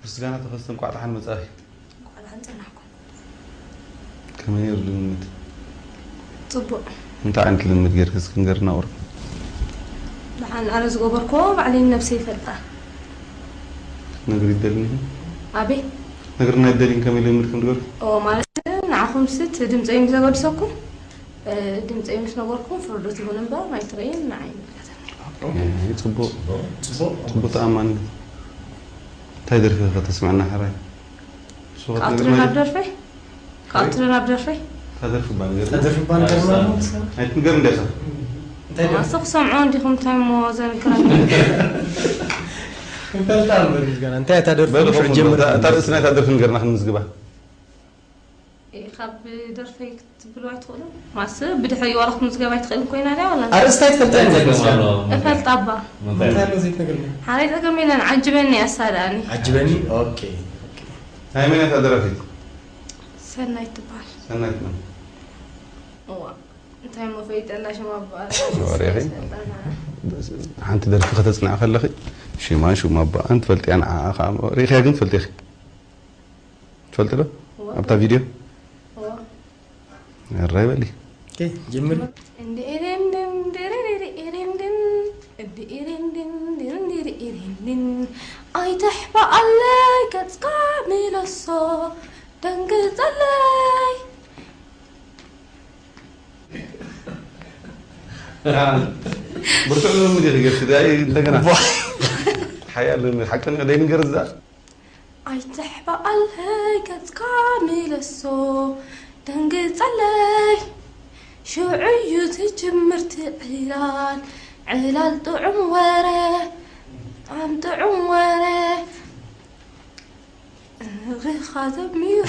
ምስጋና ተኸስተ፣ እንቋዕ ደሓን መጻእኪ። እንቋዕ ደሓን ጸናሕኩም። ከመይ ነይሩ ልምምድ? ጽቡቕ። እንታይ ዓይነት ልምምድ ጌርኪ እስኪ ንገርና ቁሩብ። ደሓን ኣነ ዝገበርክዎ ባዕለይ ነብሰይ ይፈልጣ። ክትነግሪ ትደልኒ ኢኺ? ኣበይ? ነግርና ይደልኝ ከመይ ልምምድ ከም ትገብሪ? ኦ ማለት ንዓኹም ስት ድምፀይ ምስ ዘገድሰኩም እ፣ ድምፀይ ምስ ነገርኩም ፍርዱ ትሁን እምበር ኣይትረይን ንዓይ ይምልከተኒ። እ፣ ጽቡቕ ጽቡቕ ጽቡቕ ተኣማንነት። እንታይ ደርፊ ከተስምዕና ሕራይ? ንሱ ክኣቱ ክትነግርና ናብ ዶ? ደርፈይ ክኣቱ ናብ ደርፈይ እታ ደርፊ እባ ንገርና። ተደርፍባ ንገርና። ኣይትንገር እንዲያ እሳ። እንታይ ደርፊ? ኣስኹ ሰምዖ እንዲኹም እንታይ እሞ ዘንግረኒ። እንፈልጣ እምበር ምስጋና እንታይ እታ ደርፊ በል ምሽ ኸም ጀምር። እታ ርእሲ ናይታ ደርፊ ንገርና ክንምዝግባ። እ፣ ካብ ደርፈይ ክትብሉ ኣይትኽእሉ ማስ ብድሕሪ ዋላ ክትምዝገብ ኣይትኽእልን ኮይና ድያ ዋላ ኣርእስታ ይትፈልጣ እንታይ ጸገም ኣሎ? እፈልጣ እባ እንታይ? እንታይ ኣሎ ዘይትነግርና? ሓረይ ጸገም የለን ዓጅበኒ ኣሳዳኒ ዓጅበኒ። ኦኬ። ናይ መን እያ እታ ደራፊት? ሰናይት ትበሃል ሰናይት መን? እዋ እንታይ እሞ ፈይጠላ ሽማ በኣል ወሬኺ? ሓንቲ ደርፊ ከተጽንዓ ከለኺ ሽማን ሽማ ኣቦኣን ትፈልጥያ፣ ንዓኣ ከዓ ሪእኽያ ግን ትፈልጢ ኢኺ። ትፈልጢ ዶ? ኣብታ ቪድዮ ራይ በሊ። ኦኬ፣ ጀምሪ። ኣይትሕባ ኣለይ ገጽካ ምለሶ ደንግጸለይ ብርቱዕ ልምምድ ኢኺ ጌርኪ፣ ዳይ እንደገና ሓያል ልምምድ። ሓቀኛ ደይ ንገር እዛ። ኣይትሕባ ኣለይ ገጽካ ምለሶ ደንግጸለይ ሽዑ እዩ ዝጅምር እቲ ዕላል ዕላል ጥዑም ወረ ጥዑም ጥዑም ወረ እግኻ ዘሚሩ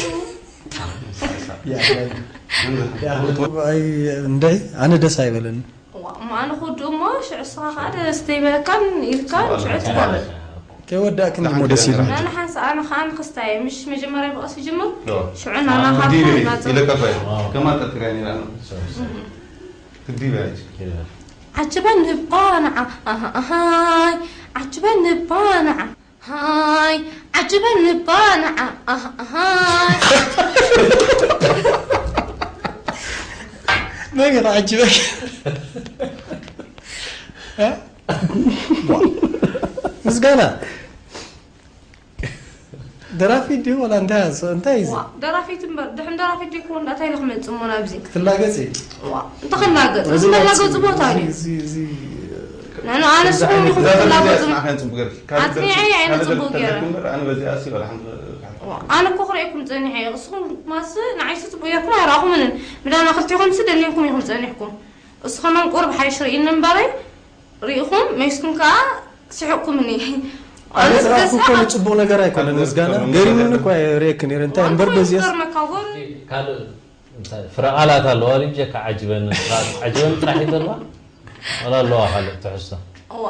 ኣይ፣ እንደይ ኣነ ደስ ኣይበለኒ። እዋ እሞ ኣነ ክውድእ እሞ ሽዑ እስኻ ከዓ ደስ ዘይበለካን ኢልካ ሽዑ ትቆርብ ከይወዳእክን ድሞ ደስ ኢሉ። ናና ሓንሳ ኣነ ከዓ ንክስታይ ምሽ መጀመርያ ብቐስ ይጅምር ዶ። ሽዑ ናና ካብካ ዲቪ ናፀ ኢለካ እኮ እየ። ከማን ጠርጥርያ ነይራ ነው። ክዲብ ያለች። ዓጅበኒ እባ ንዓ ኣሃ ኣሃይ ዓጅበኒ እባ ንዓ ሃይ ዓጅበኒ እባ ንዓ ኣሃ ኣሃይ መን እዩ ተዓጅበክ? ምስጋና ደራፊ ድዩ ወላ እንታይ ኣስ- እንታይ እዩ? ዋ፣ ደራፊት እምበር ድሕን ደራፊት ዘይኮን እንታይ ኢሉ ክመጽእ እሞ ናብዚ? ክትላገጽ እዩ። ዋ፣ እንተኸላገጽ እዚ እዚ መላገጹ ቦታ እዩ። እዚ እዚ ንሕና ኣነ ንስኹም ኢኹም ክትላገጹ። ኣጽኒዐ እየ፣ ኣነ ጽቡቅ ገይረ። ኣነ በዚኣ እሲ ወላ ሓንቲ ክትሓልፍ ዋ፣ ኣነ እኮ ክርእየኩም ጸኒሐ እየ። እስኹም ማስ ንዓይሲ ጽቡቅ ጌርኩም ኣይረኣኹምንን። ምዳና ክልቲኹም ሲ ደሊንኩም ኢኹም ጸኒሕኩም። እስኹም ቁርብ ሓይሽ ርእይኒ እምበረይ ርኢኹም መይስኩም ከኣ ስሕቅኩምኒ። ኣነ ጽራፍኩ እኮ ንጽቡቅ ነገር ኣይኮነን። ምስጋና ገሪሙኒ እኮ ርእየክ ነይረ። እንታይ እምበር በዚኣ ገርመካ ጎር ካልእ እንታይ ፍረ ቃላት ኣለዋ ድዩ? ብጀካ ዓጅበኒ ጥራሕ፣ ዓጅበኒ ጥራሕ እዩ ዘለዋ? ዋላ ኣለዋ ካልእ ትሕዝቶ? እዋ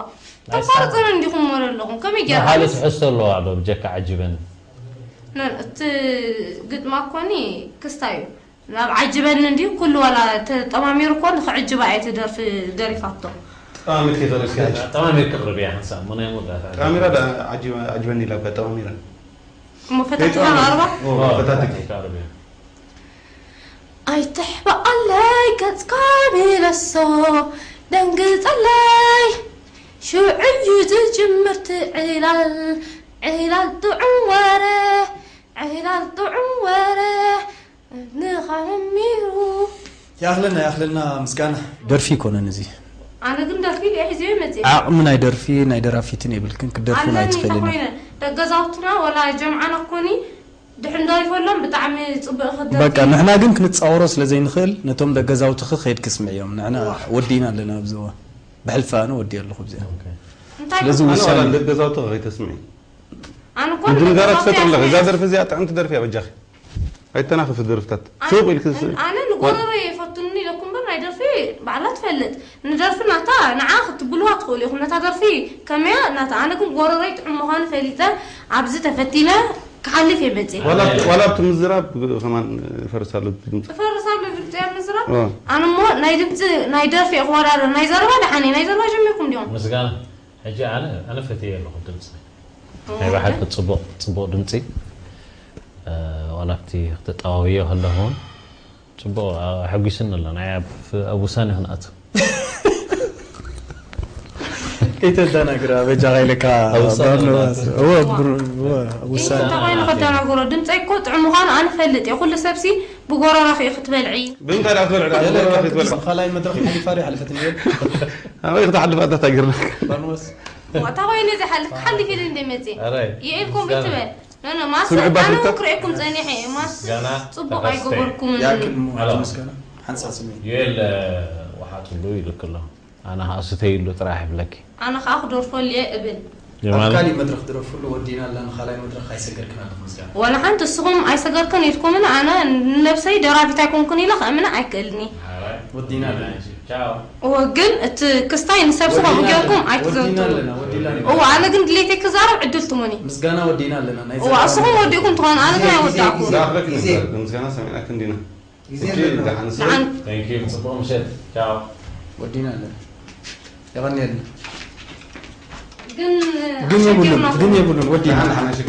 ተቋርጸን እንዲኹም ወረ ኣለኹም ከመይ ገይራ ካልእ ትሕዝቶ ኣለዋ ዶ ብጀካ ዓጅበኒ? ነን እቲ ግጥማ ኮኒ ክስታይ እዩ ናብ ዓጅበኒ እንዲሁ ኩሉ ዋላ ተጠማሚሩ ኮን ክዕጅባ እየ ትደርፊ ደሪፋቶ። ጠማሚርኪ ይኸደልኪ። ጠማሚር ክቕርብ እያ ሓንሳብ ምናይ መወዳእታ ጠማሚራ ዳ ዓጅበ- ዓጅበኒ ኢላ እኮ ጠማሚራ። እሞ ፈታቲና ንቐርባ ኦ፣ ፈታቲኪ። ክቕርብ እያ። ኣይትሕባኣለይ ገጽካ ምለሶ ደንግጸለይ ሽዑ እዩ ዝጅምር እቲ ዕላል ዕላል ጥዑም ወረ ዕላል ጥዑም ወረ ንኻመሚሩ ያኽልና ያኽልና ምስጋና ደርፊ ይኮነን እዚ ኣነ ግን ደርፊ እየ ሒዘዮ መፅእ ዓቕሚ ናይ ደርፊ ናይ ደራፊትን የብልክን ክትደርፍን ኣለኒ ኣይትኽእልን ተኮይነ ደገዛውትና ወላ ጀምዓና ኮኒ ድሕንዶ ይፈሎም ብጣዕሚ ፅቡቅ ክደርፊ በቃ ንሕና ግን ክንፃወሮ ስለ ዘይንኽእል ነቶም ደገዛውትኺ ከይድ ክስምዕዮም ንሕና ወዲና ኣለና ኣብዚ እዋን ብሕልፊ ኣነ ወዲ ኣለኹ ኣብዚኣ እንታይ ስለዚ ኣነ ውሳኔ ዋላ ደገዛውትኺ ከይተስምዒ ኣነ እኮ ምድንጋራት ደገዛውትና ትፈጥሩ ኣለኺ እዛ እያ ደርፊ እዚኣ ጥዕምቲ ደርፊ እያ በጃኺ ኣይተናኽፊ ደርፍታት ሱቕ ኢልኪ ስ- ኣነ ንጎረሮ ይፈቱኒ ኢለኩም በር ናይ ደርፊ ባዕላ ትፈልጥ ንደርፊ ናታ ንዓ ክትብልዋ ትኽእሉ ኢኹም ነታ ደርፊ ከመያ ናታ ኣነ ግን ጎረሮይ ጥዑም ምዃኑ ፈሊጠ ኣብዚ ተፈቲነ ክሓልፍ እየ መፅእ ዋላ ኣብቲ- ዋላ ኣብቲ ምዝራብ ከማን ፈርስ ኣሎ ድምፂ ፈርሳሉ ድምፂ እያ ምዝራብ ኦ። ኣነ እሞ ናይ ድምፂ ናይ ደርፊ እየ ክወዳደር ናይ ዘረባ ደሓን እየ ናይ ዘረባ ጀሚርኩም ዲኹም ምስጋና ሕጂ ኣነ ኣነ ፈትየ ኣለኹ ድምፂ ናይ ብሓቂ ጽቡቕ ጽቡቕ ድምጺ። ዋላ ኣብቲ ክተጠዋውዮ ከለኹ እውን ጽቡቕ ኣሐጒስኒ ኣሎ። ናይ ኣብ ውሳኔ ክንኣቱ ከይተደናግራ በጃኻ ኢለካ። ኣብ ውሳኔ ባርኖባስ። ናት። እወ፣ ብር-፣ እወ፣ ኣብ ውሳኔ። እንታይ ኮይኑ ከደናግሮ? ድምፀይ እኮ ጥዑም ምዃኑ ኣነ ፈልጥ እየ። ኩሉ ሰብሲ ብጎረሮኺ እዩ ክትበልዒ። ብምንታይ ደኣ ክትበልዕ ደኣ? ገለ ብጎረሮ ካብቲ ክትበልዕ? ምስ ካልኣይ መድረኽ ሓሊፋ ድያ ሓለፈትኒ እየ። ኣበይ ክትሓልፍ ኣታ ታጊርና? ባርኖባስ። እንታይ ኮይኑ እዚ ሓልፍ ሓሊፍ ኢለ እንደ መፅእ ኣራይ የኤልኩም ክትበል ኖ ኖ ማስ ስምዒ ኣነ ባርነት? እውን ክርእየኩም ፀኒሐ እየ። ማስ ምስጋና ፅቡቕ ተኸስተ። ኣይገበርኩምን። ያክል ኣሎ። ምስጋና ሓንሳብ ስምዒት። ዮኤል ወሓፅሉ ይልክ ኣሎ። ኣነ ከዓ ስተይሉ ጥራሕ ይብለኪ። ኣነ ከዓ ክደርፈሉ እየ እብል። ኣብ የማነ ካሊእ መድረኽ ድረፍሉ ወዲና ኣላ። ንኻልኣይ መድረኽ ኣይሰገርክን ኣለኹ ምስጋና። ዋላ ሓንቲ እስኹም ኣይሰገርክን ኢልኩምኒ ኣነ ንነብሰይ ደራፊት ኣይኮንኩን ኢለ ከእምና ኣይክእልኒ። ወዲና ኣለና። ቻው። እወ ግን እቲ ክስታይ ንሰብሲ ከምኡ ጌርኩም ኣይትዘንቱ። ወዲና ኣለና፣ ወዲና ኣለና። እወ ኣነ ግን ድሌተይ ክዛረብ ዕድል ትሙኒ። ምስጋና ወዲና ኣለና። ናይ እወ እስኹም ወዲእኩም ትኾኑ ኣነ ግን ኣይወዳእኩም። ዝኣኽለክ ነበር፣ ምስጋና ሰሚዕናክ እንዲና። ሕጂ ደሓን ስለ ደሓን Thank you ጽቡቕ ምሸት። ቻው። ወዲና ኣለና። የቐንየልና። ግን ግን የብሉን፣ ኣሸጊርናኹም። ግን የብሉን፣ ወዲና። ደሓን ደሓን ሽግር